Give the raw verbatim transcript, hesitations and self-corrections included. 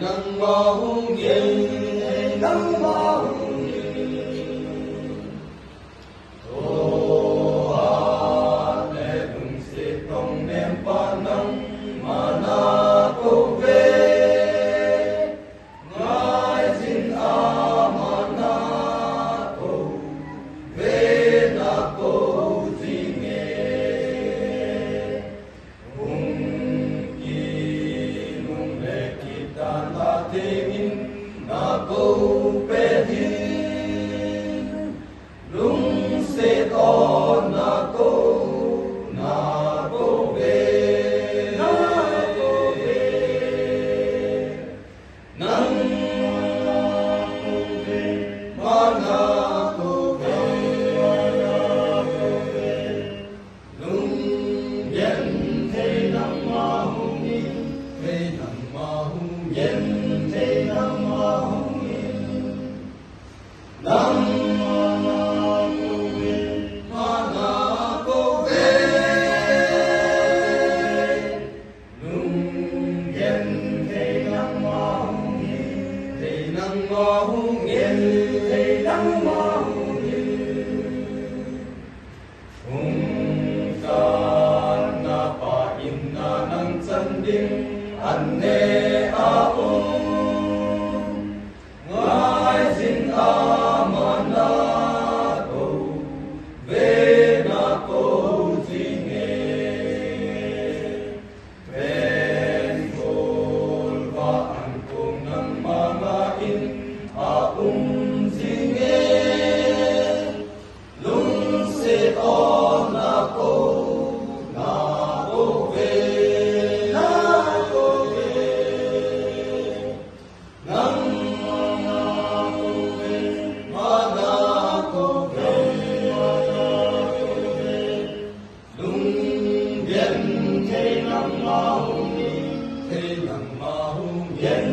Nangma hung in, nangma hung in. Thahat le lungset tong nempa nangma nakou ve. Ngaijin ama nakou ve, nakou jinge. Hung kinungle kitna dingin nakou peh in. Lungset tah nakou, nakou ve, nakou ve. Nangma nakou ve, nakou ve. Lunggenthei nangma hung in, thei nangma hung in, thei nangma hung in. Nangma nakou ve, nakou ve. Lunggenthei nangma hung in, thei nangma hung in, thei nangma hung in. Hung kah napa in nang chan ding an neh a um. Ngaijin ama nakou ve, nakou jinge. Pen golvah ankong nangma ngah in aum jinge. Lungset tah nakou, nakou ve, nakou ve. Nangma nakou ve, nakou ve, nakou ve. Lunggenthei nangma hung in, thei nangma hung in,